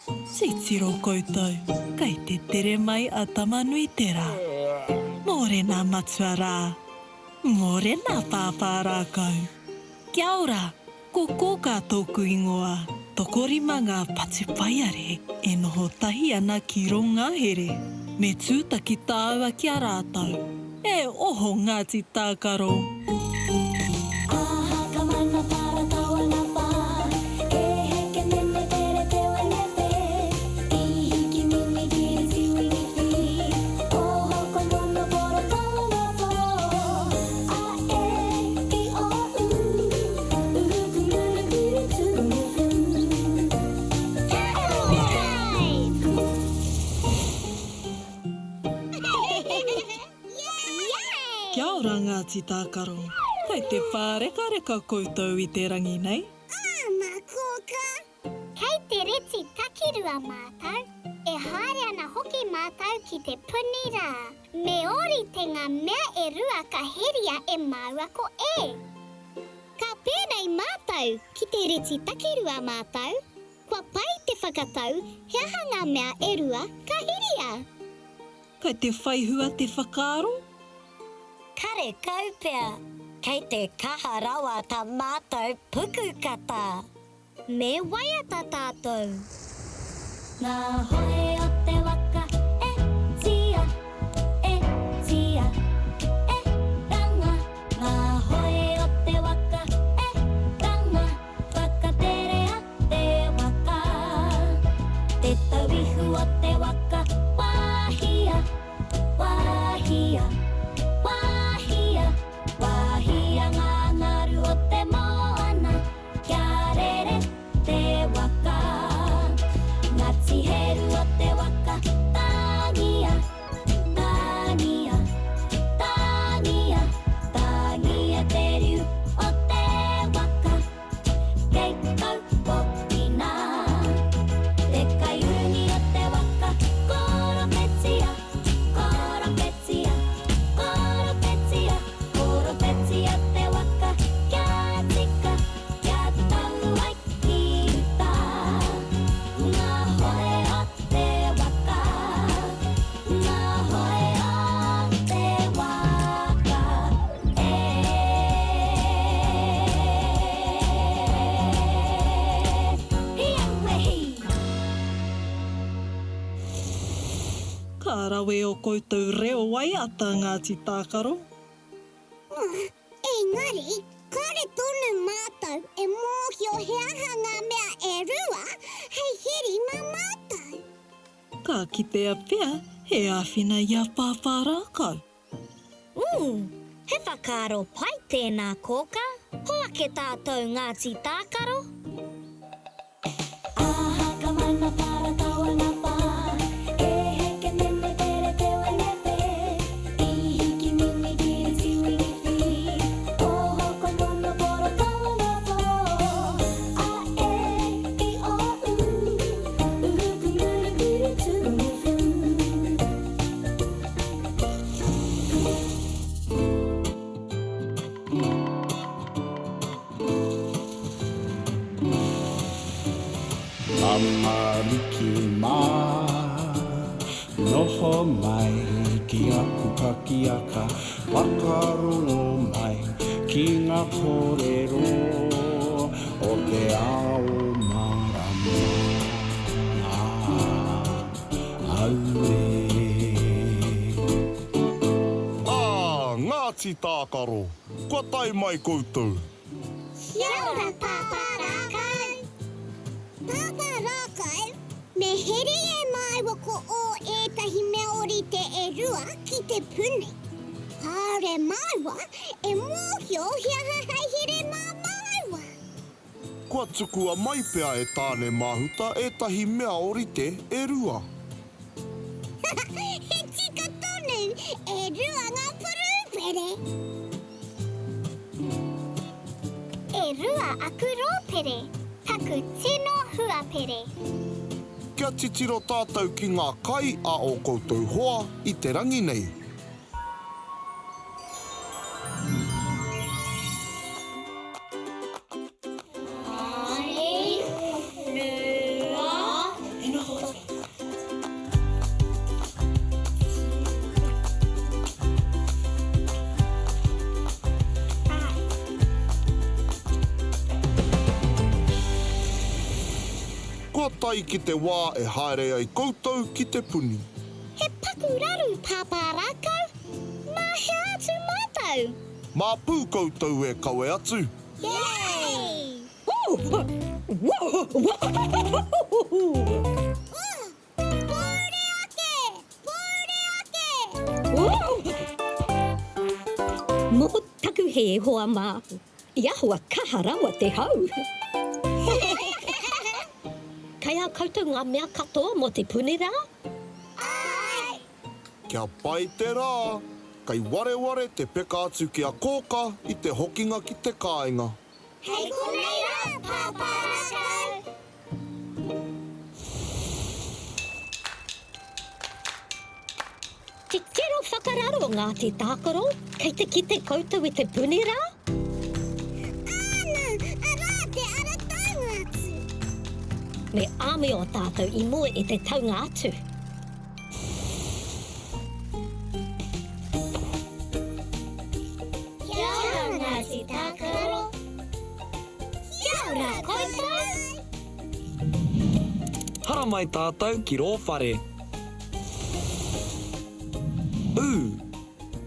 Titiro koutou, kei te tere mai a Tamanuiterā. Mōrena matua rā. Mōrena pāpā rākau. Kia ora, ko Kōkā tōku ingoa. Tokorima ngā patupaiarehe e noho tahi ana ki rō ngahere. Me tūtaki tāua ki a rātou. E oho Ngāti Tākaro! Kia ora Ngāti Tākaro. Kei te pārekareka koutou i te rangi nei? Āna, kōkā. Kei te reti takirua mātou, e haere ana hoki mātou ki te puni rā. Me ōrite ngā mea e rua ka heria e māua ko E. Ka pēnei mātou, ki te reti takirua mātou, kua pai te whakatau he aha ngā mea e rua ka heria. Kei te whaihua te whakaaro? Karekau pea, kei te kaha rawa ta matou pukukata. Me waiata tātou. Ngā hoe o te waka e tia, e tia, e ranga. Ngā hoe o te waka e ranga, whakaterea te waka. Te tauihu o te waka, wāhia, wāhia, wāhia, wāhia ngā ngaru o te moana. Kia rere te waka. Ngati Heru o te waka, tangia, tangia, tangia, tangia te riu o te waka. Kei taupokina te kaiurungi o te waka, koropetia, koropetia, koropetia. Koropetia te waka kia tika, kia tau ai ki uta. Ngā hoe o te waka, ngā hoe o te waka e. Hi aue hi! Ka rawe o koutou reo waiata Ngāti Tākaro. Engari, kare tonu mātou e mōhio he aha ngā mea e rua hei heri mā mātou. Ka kitea pea he āwhina i a Pāpā Rākau. Ū, he whakaaro pai tēnā kōkā. Hoake tātou Ngāti Tākaro. Tamariki mā, noho mai ki aku pakiaka, whakarongo mai ki ngā kōrero o te ao mārama. Auē. Ā, Ngāti Tākaro, kua tae mai koutou. Kia ora Pāpā Rākau! Pāpā Rākau, me here e māua ko ō ētahi mea ōrite e rua ki te puni. Kāore māua e mōhio he aha hei here mā māua. Kua tukua mai pea e Tāne Māhuta ētahi mea ōrite e rua. He tika tonu, e rua ngā purūpere. E rua aku rōpere, taku tino huapere. Kia titiro tātou ki ngā kai a ō koutou hoa i te rangi nei. Kua tae ki te wā e haere ai koutou ki te puni. He paku raru, Pāpā Rākau. Mā hea atu mātou? Mā Pū koutou e kawe atu. Yay! Pōuri ake! Pōuri ake! Mō taku hē, hoa mā, i ahua kaha rawa te hau. Kei a koutou ngā mea katoa mō te puni rā? Āe! Kia pai te rā, kei wareware te peka atu ki a Kōka i te hokinga ki te kāinga. Hei konei rā, Pāpā Rākau! Titiro whakararo Ngāti Tākaro, kei te kite koutou i te puni rā? Āna, arā te ara taunga atu! Me āmio tātou i mua i te taunga atu. Kia ora Ngāti Tākaro! Kia ora koutou! Haramai tātou ki rō whare. Ū!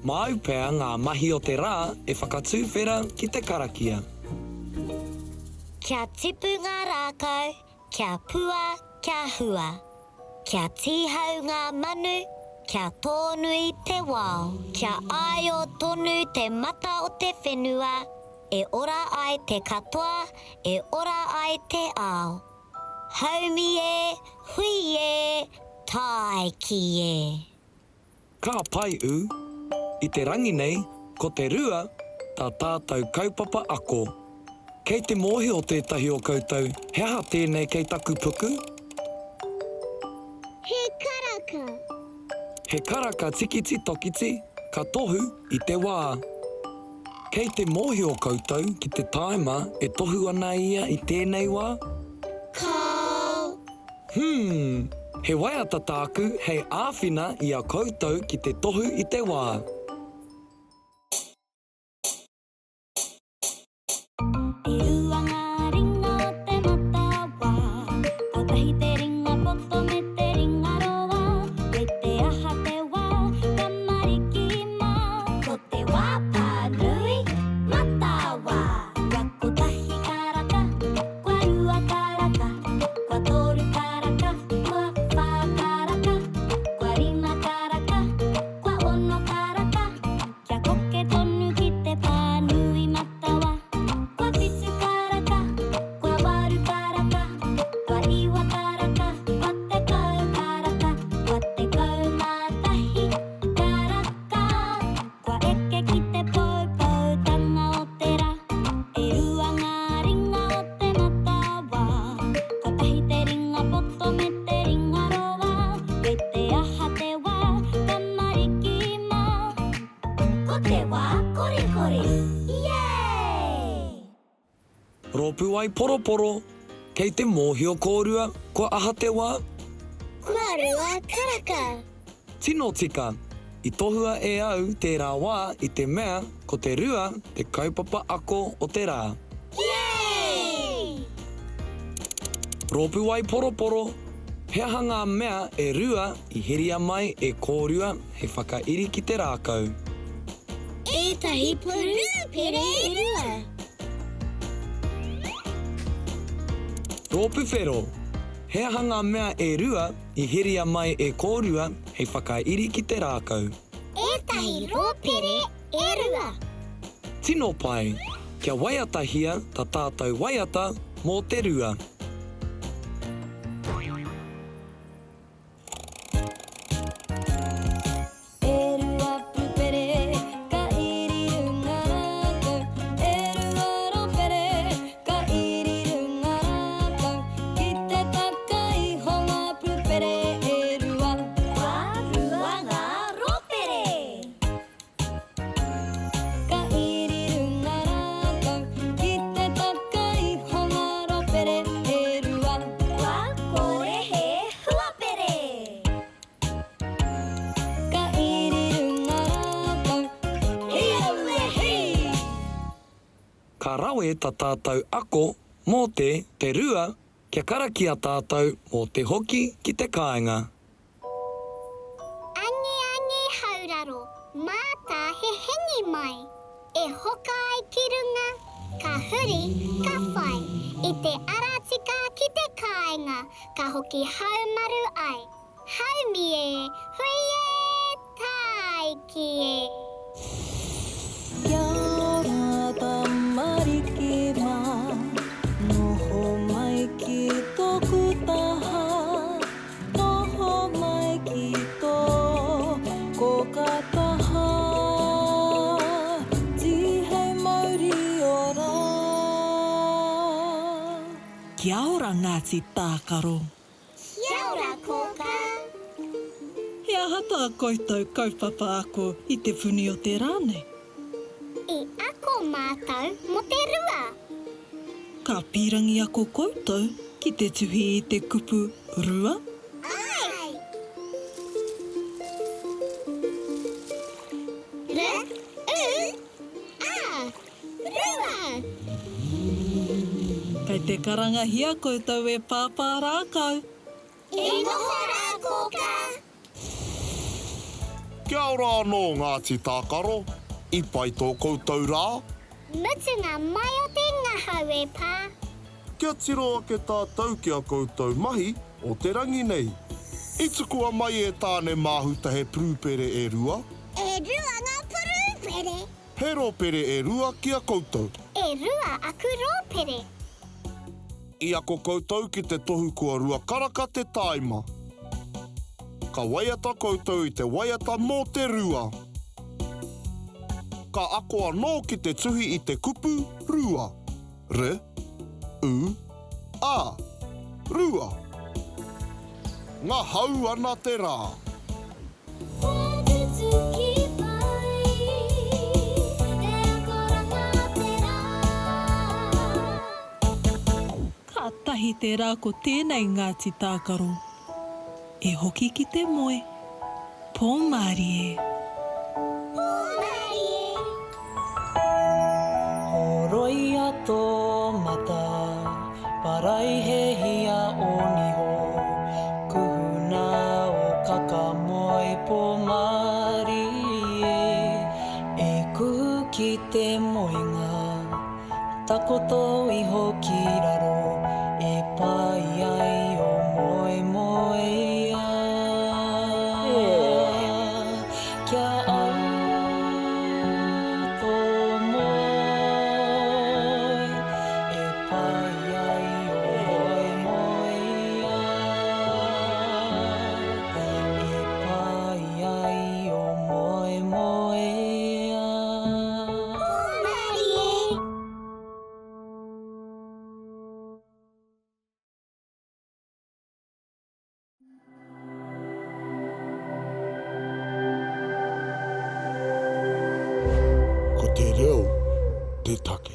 Māu pea ngā mahi o te rā e whakatūwhera ki te karakia. Kia tipu ngā rākau, kia pua, kia hua. Kia tīhau ngā manu, kia tōnui te wao. Kia āio tonu te mata o te whenua, e ora ai te katoa, e ora ai te ao. Haumi e, hui e, tāiki e. Ka pai ū. I te rangi nei, ko te rua tā tātou kaupapa ako. Kei te mōhio tētahi o koutou he aha tēnei kei taku puku? He karaka. He karaka tikiti tokiti ka tohu i te wā. Kei te mōhio koutou ki te tāima e tohu ana ia i tēnei wā? Kāo. Hmm, he waiata tāku hei āwhina i a koutou ki te tohu i te wā. E rua ngā ringa o te matawā, kotahi te ringa poto me te ringa roa, kei te aha te wā, tamariki mā. Ko te wā pānui, matawā. Kua kotahi karaka, Kua rua karaka, kua toru karaka, kua whā karaka, kua rima karaka, kua ono karaka. Kia koke tonu ki te pānui matawa. Kua whitu karaka, kua waru karaka, kua iwa karaka, kua tekau karaka, kua 11 karaka. Kua eke ki te poupoutanga o te ra, e rua ngā ringa o te matawā. Kotahi te ringa poto me te ringa roa, kei te aha te wā, tamariki mā. Ko te wā korikori, yay! Rōpū Waiporoporo, Kei te mōhio kōrua kua aha te wā? Kua rua karaka. Tino tika! I tohua e au tērā wā i te mea ko te rua te kaupapa ako o te rā. Yay! Rōpū Waiporoporo, He aha ngā mea e rua i heria mai e kōrua hei whakairi ki te rākau? Ētahi purupere e rua. Rōpū Whero, He aha ngā mea e rua i heria mai e kōrua hei whakairi ki te rākau? Ētahi rōpere e rua. Tino pai! Kia waiatahia ta tātou waiata mō te rua. E rua pūpere ka iri runga rākau E rua rōpere ka iri runga rākau Ki te taka iho ngā pūpere e rua. Kua rua ngā rōpere. Ka iri runga rākau Ki te taka iho ngā rōpere e rua. Kua kore he huapere. Ka iri runga rākau Hi aue hi! Ka rawe ta tātou ako mō te te rua. Kia karakia tātou mō te hoki ki te kāinga. Angiangi hauraro, mātā he hengi mai. E hoka ai ki runga, ka huri, ka whai, i te ara tika ki te kāinga, ka hoki haumaru ai. Haumi e, hui e, tāiki e. Kia ora tamariki mā, noho mai ki tōku taha, noho mai ki tō kōka taha, tīhei mauri ora. Kia ora Ngāti Tākaro. Kia ora kōkā. He aha tā koutou kaupapa ako i te puni o te rā nei? I ako mātou mō te rua. Ka pīrangi ako koutou ki te tuhi i te kupu rua? Āe! R, U, A, Rua! Kei te karangahia koutou e Pāpā Rākau. E noho rā, Kōkā! Kia ora anō Ngāti Tākaro, i pai tō koutou rā? Mutunga mai o te ngahau e pā. Kia tiro ake tātou ki a koutou mahi o te rangi nei. I tukua mai e Tāne Māhuta he purupere e rua. E rua ngā purupere. He rōpere e rua ki a koutou. E rua aku rōpere. I ako koutou ki te tohu kua rua karaka te tāima. Ka waiata koutou i te waiata mō te rua. Ka ako anō ki te tuhi i te kupu rua. R, U, A. Rua. Ngahau ana te rā. Kua tutuki pai te akoranga o te rā. Kātahi te rā ko tēnei Ngāti Tākaro. E hoki ki te moe. Pō mārie. Pō mārie. Horoia tō mata, paraihehia ō niho, kuhuna ō kaka moe pō mārie, e kuhu ki te moenga, takoto iho ki raro, e pai ai ō moemoeā. Kia au tō moe, e pai ai ō moemoeā, e pai ai ō moemoeā. Hūmarie! Ko te reo te take.